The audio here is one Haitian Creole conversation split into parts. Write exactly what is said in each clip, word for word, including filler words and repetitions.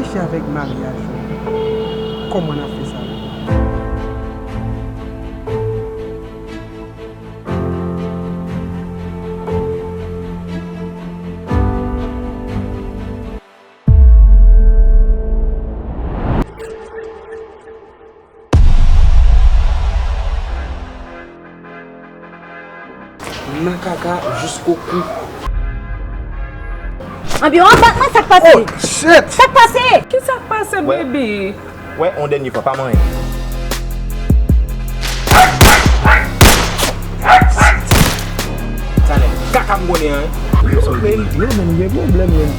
Mache avèk maryaj ou. Kòman n ap fè sa? Nan kaka jiskokou. Anbyon anbat mwen, sa k pase? Oh, shit! Sa k pase? Ki sa k pase, baby? Wè, yon dènye fwa, pa manyen. Sa nèg kaka m konnen an. Yo, men, yo, men, gen pwoblèm, men.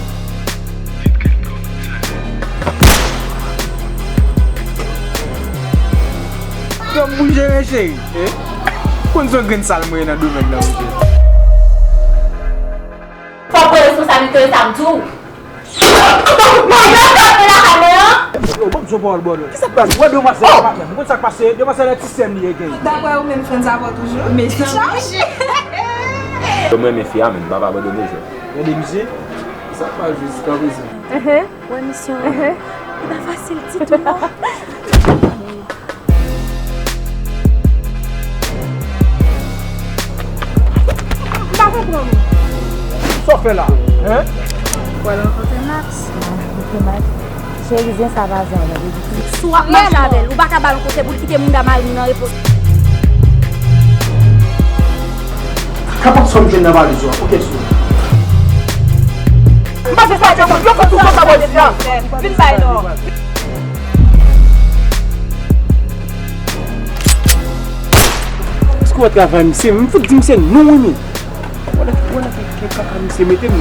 Fè m bouje, men, cheri. Eh? Konn se yon grenn sal mwen ye nan domèn nan, monchè. Fò w pran responsablite w, sa m di w. Yo, ban m di yon pawòl, brother. Kisa k pase? Wè, demwazèl, patnè. Ou konn sa k pase? Demwazèl, se ti sè m li ye, gang. Daprè ou menm, Frantz avè w toujou? Mezanmi. Chaje. Yo, m renmen fi a, men m p ap abandone jwèt. Gade misye. Sa pa jis, pa bezwen. Wè misyon an. Li pa fasil ditou, non. M pa konprann ou. Sa w fè la? Hein? Ou al rankontre Max? Rankontre Max? Cheri, zen sa pa zen anyen, li di. Si w ap mache avè l, ou pa ka ba l yon konsèy pou l kite mouda mari m nan repo. Kapòt sa m jwenn nan valiz ou a, pou kiyès ou ye? M pa fè sa, yo fè tout sa sa bò de sa. Vin bay non. Èske w wè travay misye? M fout di misye non, wi, men. Wè nan ki kaka misye mete m.